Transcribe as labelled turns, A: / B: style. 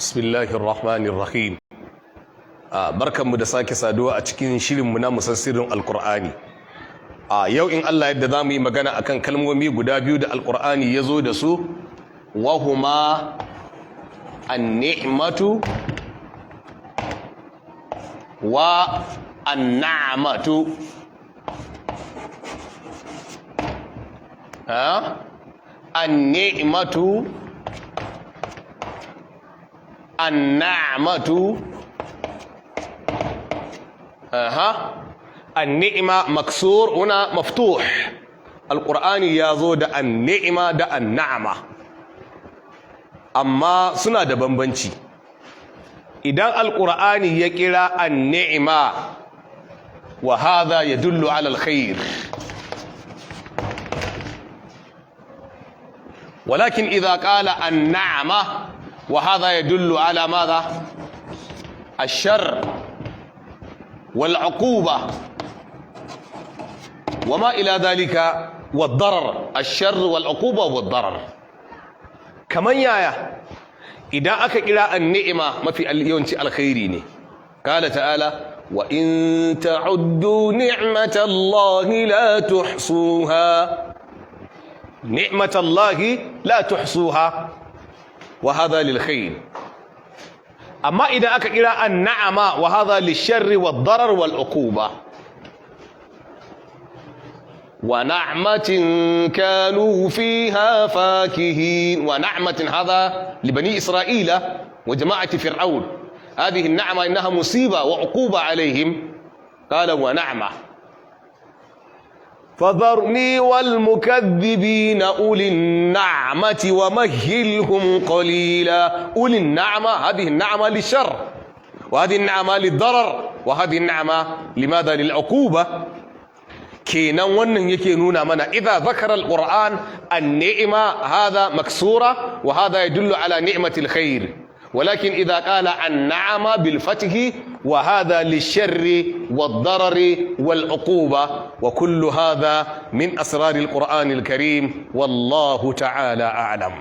A: بسم الله الرحمن الرحيم. Barkanmu da sake saduwa a cikin shirinmu na mu san sirrin Alkur'ani. A yau in Allah yadda za mu yi magana akan kalmomi guda biyu da Alkur'ani ya zo da su, وهما النعمة والنعمة. النعمة، النعمة. النعمة مكسور، هنا مفتوح. القرآن يازو da النعمة da النعمة، amma suna da bambanci. Idan Alqur'ani ya kira النعمة، وهذا يدل على الخير، ولكن إذا قال النعمة، وهذا يدل على ماذا؟ الشر والعقوبة وما إلى ذلك والضرر، الشر والعقوبة والضرر. Kaman yaya? Idan aka kira النعمة, mafi yawanci alkhairi ne. قال تعالى: وإن تعدوا نعمة الله لا تحصوها. نعمة الله لا تحصوها، وهذا للخير. Amma idan aka kira النعمة، وهذا للشر والضرر والعقوبة. ونعمة كانوا فيها فاكهين. ونعمة، هذا لبني إسرائيل وجماعة فرعون. هذه النعمة إنها مصيبة وعقوبة عليهم. قال: ونعمة. فذرني والمكذبين أولي النعمة ومهلهم قليلا. أولي النعمة، هذه النعمة للشر، وهذه النعمة للضرر، وهذه النعمة لماذا؟ للعقوبة. Kenan wannan yake nuna mana إذا ذكر القرآن النعمة، هذا مكسورة، وهذا يدل على نعمة الخير، ولكن إذا قال النعمة بالفتح، وهذا للشر والضرر والعقوبة. وكل هذا من أسرار القرآن الكريم، والله تعالى أعلم.